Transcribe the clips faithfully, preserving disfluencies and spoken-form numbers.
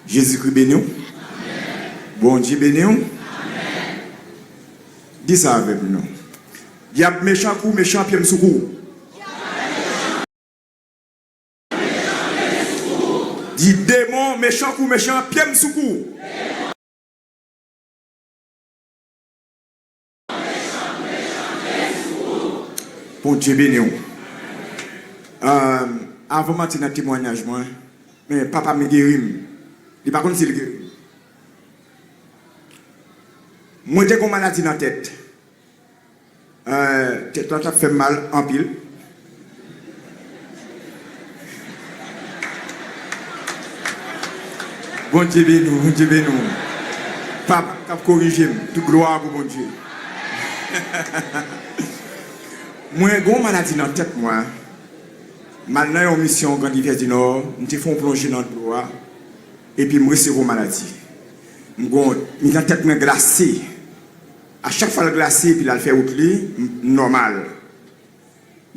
Jezikri beni w. Bondye beni w. Di sa avè m non. Dyab mechan kou mechan, pye m sou kou. Di demon mechan kou mechan, pye m sou kou. Bondye beni w. Avan m antre nan temwayaj mwen, men papa m geri m. Li pa konn si l geri m. Mwen te gen yon maladi nan tèt. Tèt la t ap fè m mal anpil. Bondye beni w, Bondye beni w. Papa k ap korije m, tout glwa pou Bondye. Mwen gen yon maladi nan tèt mwen. M al nan yon misyon Grand Rivière du Nord, m te fè yon plonje nan dlo a, epi m resevwa yon maladi. M gon, mitan tèt mwen glase. A chak fwa l glase epi l al fè wout li, m nòmal.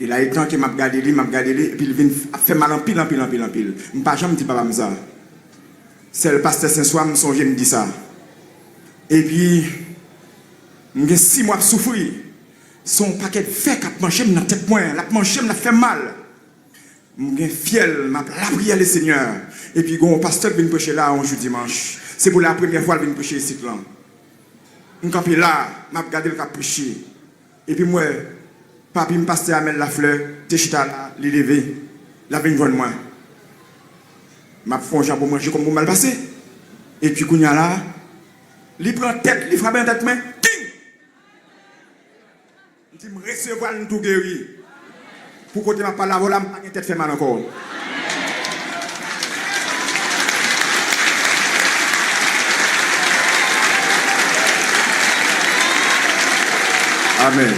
De la etan ke m ap gade li, m ap gade li, epi l vin ap fè mal anpil, anpil, anpil, anpil. M pa janm di papa m sa. Sèl pastè Senswa m sonje m di sa. Epi, m gen sis mwa ap soufri. Se yon pakèt vè k ap manje m nan tèt mwen, l ap manje m, l ap fè m mal. M gen fyèl, m ap lapriyè Lesenyè. Epi gon yon pastè k vin preche la yon jou dimanch. Se pou la premyè fwa l vin preche isit lan. M kanpe la, m ap gade l k ap preche. Epi m wè papi m, pastè Amel Lafleur, te chita la, li leve, l ap vin jwenn mwen. M ap fè yon jan pou manje kòm pou m al pase. Epi kounye a la, li pran tèt, li frape nan tèt mwen, ting! M di, "M resevwa l, m tou geri." Pou kote m ap pale avè w la, m pa gen tèt fè mal ankò. Amèn.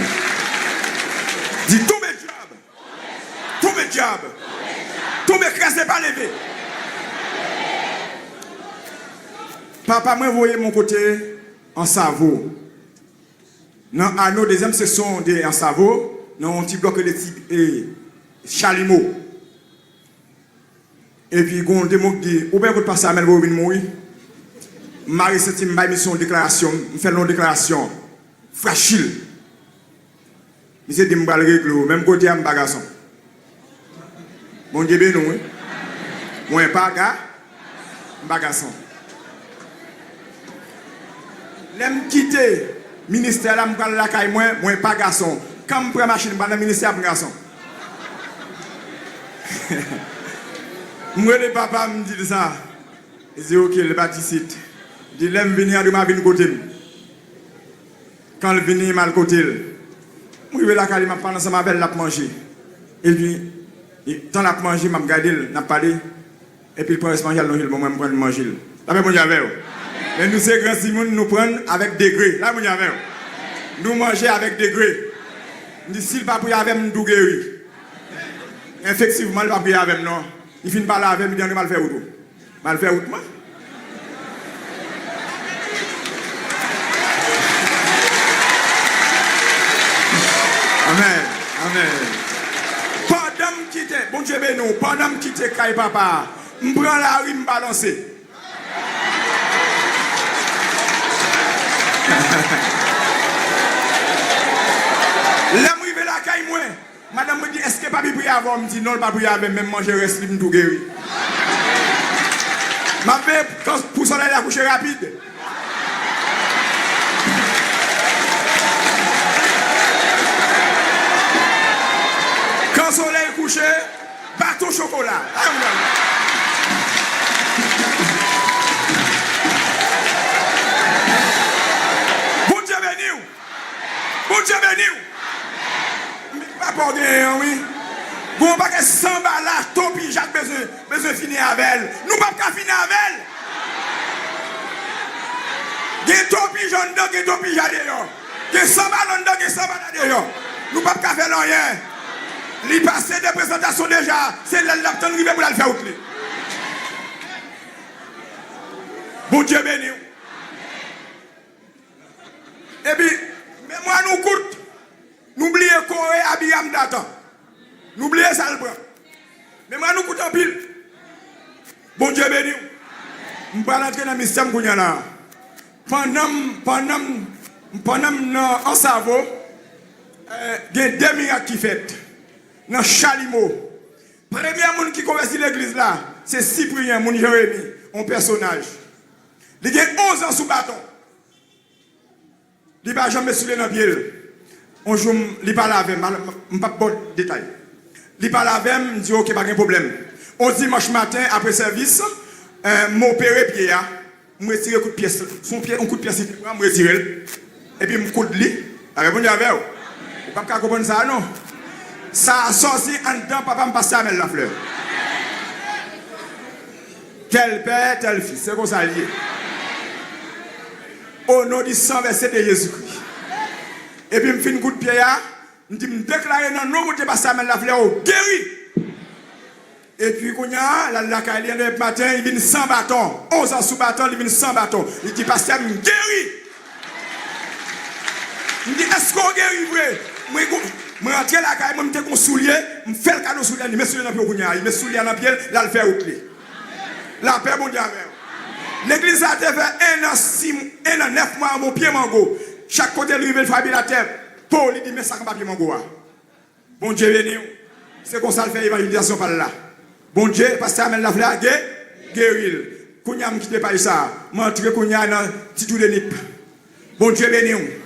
Di, "Tonbe dyab! Tonbe dyab! Tonbe kraze pa leve!" Papa mwen voye m yon kote Ansavo. Nan ano dezyèm seksyon de Ansavo, nan yon ti blòk rele ti e, Chalimo. Epi gon demon k di, "Ou pa kote pastè Amel voye w vin mouri?" M mare senti m bay misye yon deklarasyon, m fè l yon deklarasyon frajil. Misye di m pral regle w, menm kote a m pa gason. Bondye beni w, wi. Mwen pa ga, m pa gason. Lè m kite ministè la, m pral lakay mwen, mwen pa gason. Kan m pran machin, m pral nan ministè a, m gason. M rele papa m, m di l sa. Li di, "Oke, li pa t isit." Li di, "Lè m vini, André Marvin kote m." Kan l vini, m al kote l. M rive lakay li, m ap pale ansanm avè l, l ap manje. Epi, tan l ap manje, m ap gade l, n ap pale. Epi l pran rès manje, l lonje l ban mwen, m pran l, m manje l. Lapè Bondye avè w. Men nou se gran timoun, nou pran avèk degre. Lapè Bondye avè w. Nou manje avèk degre. M di, "Si l pa priye avè m, m tou geri." Efektivman, li pa priye avè m, non. Li fin pale avè m, li di, "André, m al fè wout ou." M al fè wout mwen. Amèn. Amèn. Pandan m kite, Bondye beni w, pandan m kite kay papa a, m pran lari, m balanse. Lè m rive lakay mwen, madanm mwen di, "Èske papi priye avè w?" M di, "Non, l pa priye avè m, men m manje rès li, m tou geri." M ap veye kan, pou solèy la kouche rapid. Kan solèy kouche, baton chokola. Ay, mwen. Bondye beni w. Bondye beni w. Men papa w genyen an, wi. Gon pakèt sanba la, tonpija k bezwen, bezwen fini avè l. Nou p ap ka fini avè l. Gen tonpija anndan, gen tonpija deyò. Gen sanba la anndan, gen sanba la deyò. Nou p ap ka fè l anyen. Li pase de prezantasyon deja. Se lè l ap tann rive pou l al fè wout li. Bondye beni w. Epi, memwa nou kout. Nou bliye Kore Abiram Datan. Nou bliye sa l pran. Memwa nou kout anpil. Bondye beni w. M pral antre nan mistè m kounye a la. Pandan m, pandan m, pandan m nan Ansavo, eh, gen de mirak ki fèt nan Chalimo. Premye moun ki konvèti legliz la, se Cyprien, moun Jeremi, yon pèsonaj. Li gen onz an sou baton. Li pa janm met soulye nan pye l. Yon jou, m- li pale avè m, m p ap ba w detay. Li pale avè m, m di, "Oke, pa gen pwoblèm." Yon dimanch maten, apre sèvis, eh, m opere pye a, m retire kout pyès, se yon pye, yon kout pyès li te pran, m retire l. Epi m koud li, avè Bondye avè w. Ou p ap ka konprann sa a non. Sa a sòti anndan papa m, pastè Amèl Laflè. Tel père, tel fils, se konsa l ye. Au nom du sang versé de Jésus-Christ. Epi m fin koud pye a, m di, "M deklare nan non Bondye pastè Amèl Laflè, ou geri." Epi kounye a, l al lakay li, anndan maten, li vin san baton. Onz an sou baton, li vin san baton. Li di, "Pastè, m geri." M di, "Èske w geri vre?" Mwen, gou- mwen rantre lakay mwen, m te gon soulye, m fè l kado soulye, li met soulye nan pye w kounye a, li met soulye a nan pye l, l al fè wout li. Lapè Bondye avè w. Legliz la te fè en an, sis, en an, nèf mwa, yon pye mango. Chak kote l rive, l frape l atè, po, li di, "Men sa k anba pye mango a." Bondye beni w. Se konsa l fè evanjelizasyon pa l la. Bondye, pastè Amèl Laflè a ge- geri l. Kounye a m kite paj sa a. M antre kounye a nan Ti Twou de Nip. Bondye beni w.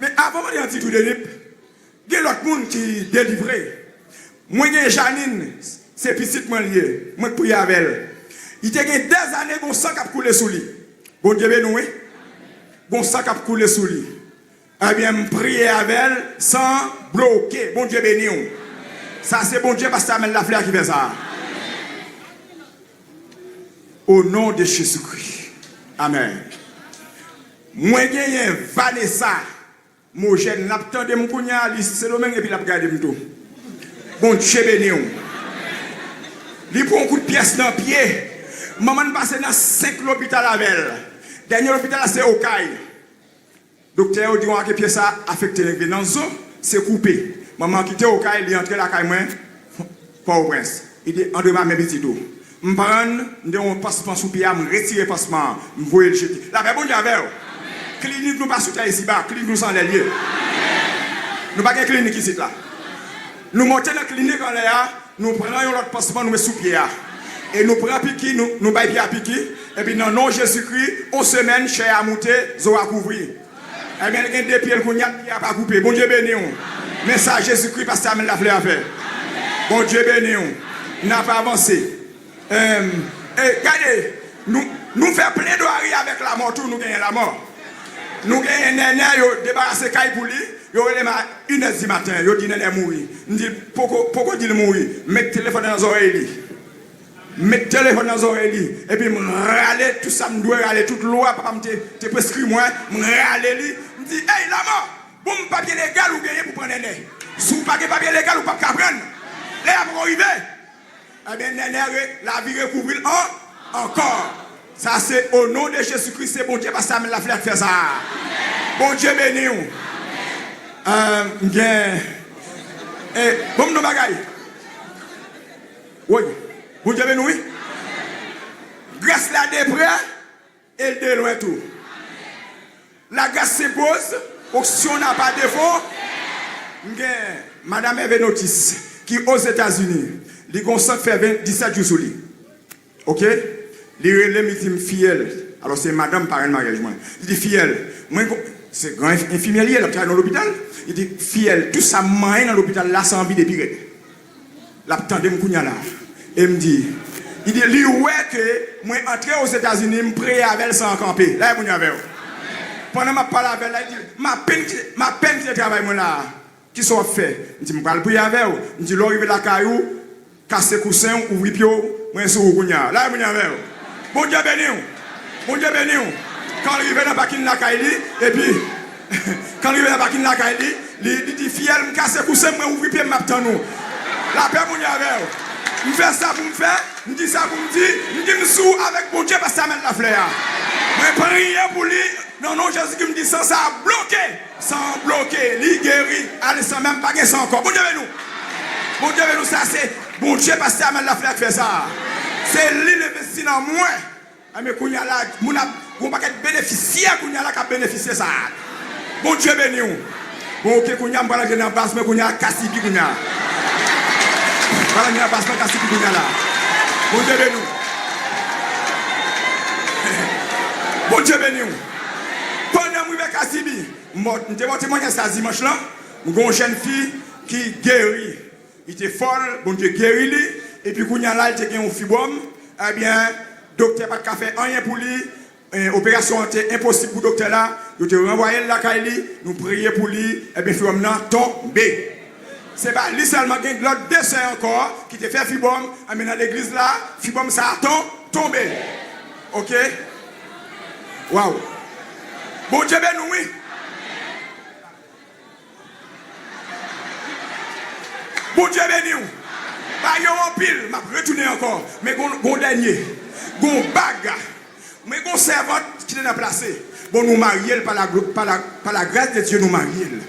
Men avan m antre nan Ti Twou de Nip, gen lòt moun ki delivre. Mwen gen Janine, se pitit mwen l ye. Mwen k priye avè l. Li te gen dèzane gon san k ap koule sou li. Bondye beni w, wi. Gon san k ap koule sou li. Ebyen, m priye avè l san bloke. Bondye beni w. Sa se Bondye pastè Amèl Laflè a ki fè sa. Au nom de Jésus-Christ. Amèn. Mwen genyen Vanessa Mojèn, l ap tande m kounye a, li Sendomeng epi l ap gade m tou. Bondye beni w. Li pran yon kout pyès nan pye. Manman n pase nan senk lopital avè l. Dènye lopital la se Okay. Doktè yo di yon ake pye sa afekte, rive nan zo, se koupe. Manman an kite Okay, li antre lakay mwen, Pòtoprens. Li di, "Andre, pa men pitit ou." M pran, m te yon pansman sou pye a, m retire pansman an, m voye l jete. Lapè Bondye avè w. Klinik nou pa sou tè isiba, klinik nou se anlè l ye. Nou pa gen klinik isit la. Nou monte nan klinik anlè a, nou pran yon lòt pansman, nou met sou pye a. E nou pran piki, nou, nou bay pye a piki. Epi nan non Jezikri, yon semèn, chè a moute, zo a kouvri. Ebyen, l gen de pye l kounye a, pye a pa koupe. Bondye beni w. Men sa Jezikri, pastè Amèl Laflè a fè. Bondye beni w. N ap avanse. Em, e, gade, nou, nou fè pledwari avèk lanmò tou, nou genyen lanmò. Nou genyen Nènè, yo debarase kay pou li, yo rele m a inè di maten, yo di Nènè mouri. M di, "Poko, poko di l mouri." Met telefòn nan zòrèy li. Met telefòn nan zòrèy li. Epi m rale tout sa m dwe rale, tout lwa papa m te, te preskri mwen, m rale li. M di, "Ey, lanmò, bon, papye legal ou genyen pou pran Nènè. Si w pa gen papye legal, ou p ap ka pran l. Lè a poko rive." Ebyen, Nènè re-, lavi rekouvri l an-, ankò. Sa se o non de Jezikri, se Bondye pastè Amèl Laflè k fè sa. Bondye beni w. Eh, m gen, eh, bon, m di w bagay. Woy, Bondye beni w, wi. Gras la de prè, e l de lwen tou. La grâce s'impose, onction n'a pas défaut. M gen Madanm Hervé Notis, ki Ozetazini. Li gon san k fè ven, disèt jou sou li. Oke? Li rele m, li di m, "Fiyèl." Alò, se madanm parenn maryaj mwen. Li di, "Fiyèl, mwen gon," se gran enf-, enfimyè li ye, l ap travay nan lopital. Li di, "Fiyèl, tout sa m manyen nan lopital la, sa anvi de pi rèd." L ap tande m kounye a la. E m di, li di, li wè ke mwen antre Ozetazini, m preye avè l san kanpe. La e moun yo avè w. Pandan m ap pale avè l la, li di, "M apèn ki-, m apèn kite travay mwen la a. Kisa w ap fè?" M di, "M pral priye avè w." M di, "Lè w rive lakay ou, kase kousen w, ouvri pye w, mwen sou ou kounye a." La e moun yo avè w. Bondye beni w. Bondye beni w. Kan l rive nan pakin lakay li, epi, kan l rive nan pakin lakay li, li, li di, "Fiyèl, m kase kousen mwen, ouvri pye m, m ap tann ou." Lapè Bondye avè w. M fè sa pou m fè, m di sa pou m di, m di m sou avèk Bondye pastè Amèl Laflè a. Mwen priye pou li, nan non Jezi ki m di san sa a bloke. San bloke, li geri, ale san menm pa gen san ankò. Bondye beni w. Bondye beni w, sa se Bondye pastè Amèl Laflè k fè sa. Se li l envesti nan mwen. Enben, kounye a la, moun ap, gon pakèt benefisyè kounye a la k ap benefisye sa. Bondye beni w. Bon, oke, kounye a, m pral antre nan baz mwen kounye a, Kasibi kounye a. M pral antre nan baz mwen, Kasibi kounye a la. Bondye beni w. Bondye beni w. Pandan m rive Kasibi, m, m te ba w temwayaj sa dimanch lan, m gen yon jèn fi ki geri. Li te fòl, Bondye geri li, epi kounye a la, li te gen yon fibwòm. Ebyen, doktè pa t ka fè anyen pou li. Eh, operasyon an te enposib pou doktè la. Yo te ranvwaye l lakay li. Nou priye pou li. Ebyen, fibwòm nan tonbe. Se pa li sèlman, gen lòt de sè ankò ki te fè fibwòm. Ebyen, nan legliz la, fibwòm sa a ton, tonbe. Oke? Waw! Bondye beni w, wi! Bondye beni w. Ba yo anpil, m ap retounen ankò. Men gon, gon dènye. Gon bag. Men gon sèvant ki te nan plase. Bon, nou marye l pa la, pa la, pa la grâce de Dieu, nou marye l.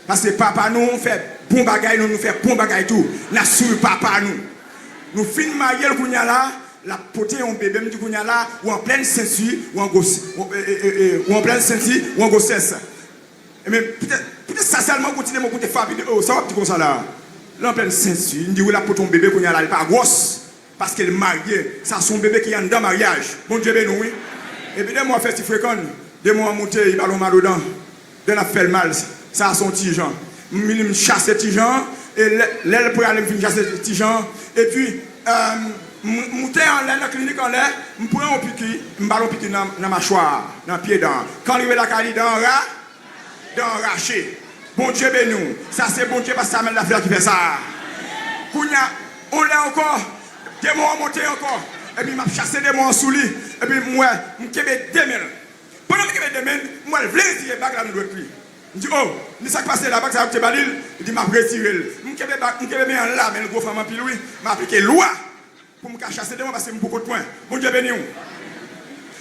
Paske papa nou fè bon bagay, nou, nou fè bon bagay tou. N ap swiv papa nou. Nou fin marye l kounye a la, l ap pote yon bebe, m di kounye a la, ou an plèn senti, ou an gwos-, ou, e, e, e, e, ou an plèn senti, ou an gwosès. Ebyen, poutèt, poutèt sa sèlman, gon ti demon kote fabi de, oh, sa w ap di konsa la? L an plèn senti, m di wi, l ap pote yon bebe kounye a la, li pa gwòs, paske l marye. Sa se yon bebe ki anndan maryaj. Bondye beni w, wi. Epi demon an fè ti frekan, demon an moute, li ba l yon mal odan. Lè l ap fè l mal, sa a se yon ti jan. M vini, m chase ti jan an, e lè, lè l prale, m fin chase ti jan an. Epi, euh, m, m moute anlè, nan klinik anlè, m pran yon piki, m ba l yon piki nan, nan machwa a, nan pye dan an. Kan l rive lakay li, dan an ra, dan an rache. Bondye beni w. Sa se Bondye pastè Amèl Laflè ki fè sa. Kounye a, yon lè ankò, demon an monte ankò. Epi m ap chase demon an sou li. Epi m wè, m kenbe de men l. Pandan m kenbe de men l, m wè l vle retire bag la nan dwèt li. M di, "Oh," m di, "sa k pase la, bag sa yo ki te ba li l?" Li di, "M ap retire l." M kenbe bag, m kenbe men an la, men l gwo fanm anpil wi. M aplike lwa pou m ka chase demon paske m pou kont mwen. Bondye beni w.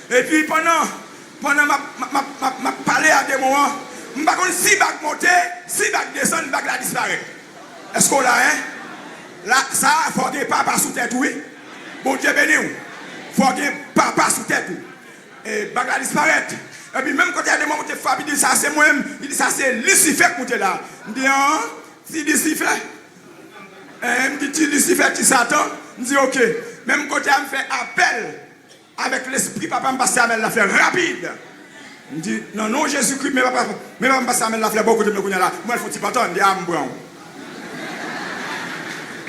Epi pandan, pandan m ap, m ap, m ap, m ap, m ap pale a demon an, m pa konn si bag monte, si bag desann, bag la disparèt. Èske w la, en? La, sa a, fò w gen papa sou tèt ou, wi. Bondye beni w. Fò w gen papa sou tèt ou. E bag la disparèt. Epi menm kote a demon monte fwa, li di, "Sa se mwen menm." Li di, "Sa se Lisifè k monte la." M di, "An, ti Lisifè?" En, m di, "Ti Lisifè, ti Satan." M di, "Oke." Menm kote a, m fè apèl avèk lespri papa m, pastè Amèl Laflè, rapid. M di, "Nan non Jezikri, men papa, men papa m, pastè Amèl Laflè, bò kote m ye kounye a la." M wè l fè yon ti pantan, m di, "A, m pran w."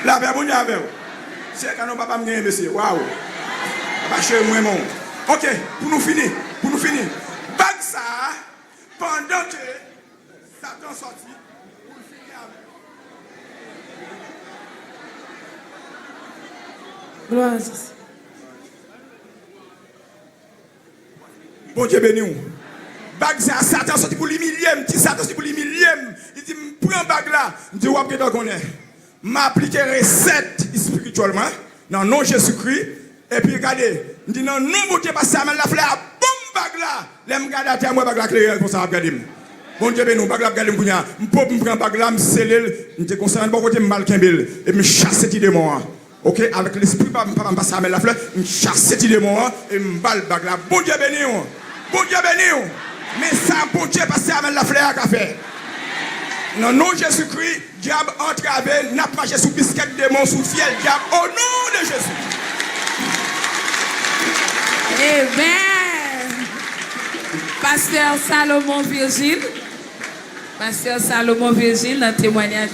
Lapè Bondye avè w. Se ka non papa m genyen, mesye. Waw. Papa cheri, m renmen w. Oke, pou nou fini, pou nou fini. Bag sa a, pandan ke Satan sòti, pou l fini avè w. Glwa a Jezi. Bondye beni w. Bag sa a, Satan sòti pou l imilye m. Ti Satan sòti pou l imilye m. Li di m, "Pran bag la." M di, "W ap gentan konnen." M aplike resèt espirityèl mwen, nan non Jezikri. Epi gade, m di, "Nan non Bondye, pastè Amèl Laflè a ban m bag la." Lè m gade atè a, m wè bag la klere konsa, ap gade m. Bondye beni w, bag la ap gade m kounye a. M pwòp, m pran bag la, m sele l. M te konsa, bò kote m mal kenbe l. Epi m chase ti demon an. Oke, avèk lespri pa, pa, pastè Amèl Laflè, m chase ti demon an e m ba l bag la. Bondye beni w! Bondye beni w! Men sa Bondye pastè Amèl Laflè a ka fè. Nan non Jezikri, dyab antrave, n ap mache sou biskèt demon, sou fyèl dyab, o non de Jezi. Amen. Pastè Salomon Virgile. Pastè Salomon Virgile nan temwayaj.